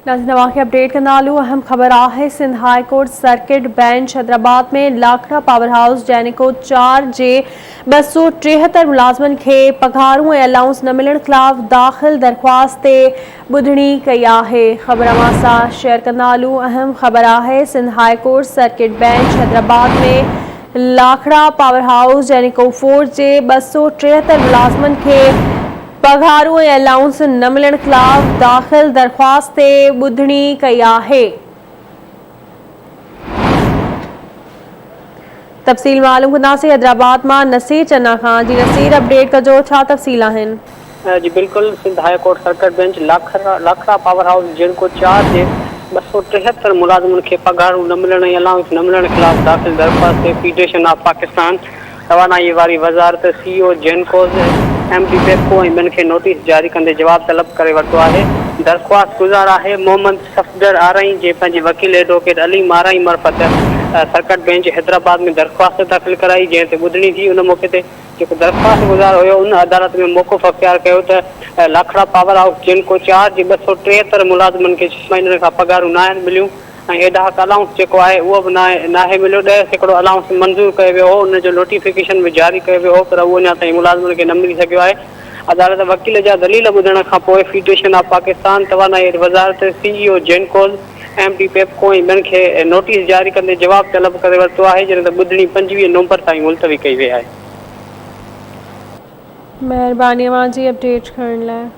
ناظرين اوهان کي اپڊيٽ ڪندا هلون اهم خبر آهي Sindh high court circuit bench Hyderabad ۾ Lakhra power house GENCO چار جي 273 ملازمن کي پگهارون ۽ الائونس نه ملڻ خلاف داخل درخواست تي ٻڌڻي ڪئي آهي خبر اوهان سان شيئر ڪندا هلون اهم خبر آهي Sindh high court circuit bench Hyderabad ۾ Lakhra power house GENCO four جي 273 ملازمن کي پگهارون ۽ الائونس نه ملڻ خلاف داخل درخواست تي ٻڌڻي ڪئي آهي. تفصيل معلوم ڪنداسين حيدرآباد مان نصير چنا کان جي نصير اپڊيٽ ڪجو ڇا تفصيل آهن. جي بلڪل Sindh high court circuit bench Lakhra power house GENCO چار جي 273 ملازمن کي پگهارون نه ملڻ ۽ الائونس نه ملڻ خلاف داخل درخواست تي فيڊريشن آف پاڪستان توانائي واري وزارت، C O GENCOs, M D PEPCO ۽ ٻين کي نوٽيس جاري ڪندي جواب طلب ڪري ورتو آهي. درخواست گذار آهي محمد صفدر آرائين جي پنهنجي وڪيل ايڊووڪيٽ عليم آرائين معرفت سرڪٽ بينچ حيدرآباد ۾ درخواست داخل ڪرائي جنهن تي ٻڌڻي ٿي ان موقعي تي جيڪو درخواست گذار هيو ان عدالت ۾ موقف اختيار ڪيو ته لاکڙا پاور هائوس جينڪو چار جي 273 ملازمن کي ڇهه مهينن کان پگهارون ناهن مليون ۽ ايڊهاڪ الائونس جيڪو آهي اهو به ناهي مليو، 10% الائونس منظور ڪيو ويو هو ان جو نوٽيفڪيشن به جاري ڪيو ويو هو پر اهو اڃا تائين ملازمن کي نه ملي سگهيو آهي. عدالت وڪيل جا دليل ٻڌڻ کانپوء فيڊريشن آف پاڪستان توانائي وزارت، C E O GENCOs, M D PEPCO ۽ ٻين کي نوٽيس جاري ڪندي جواب طلب ڪري ورتو آهي جڏهن ته ٻڌڻي 25 نومبر تائين ملتوي ڪئي وئي آهي. مهرباني اوهان جي اپڊيٽ ڪرڻ لاء.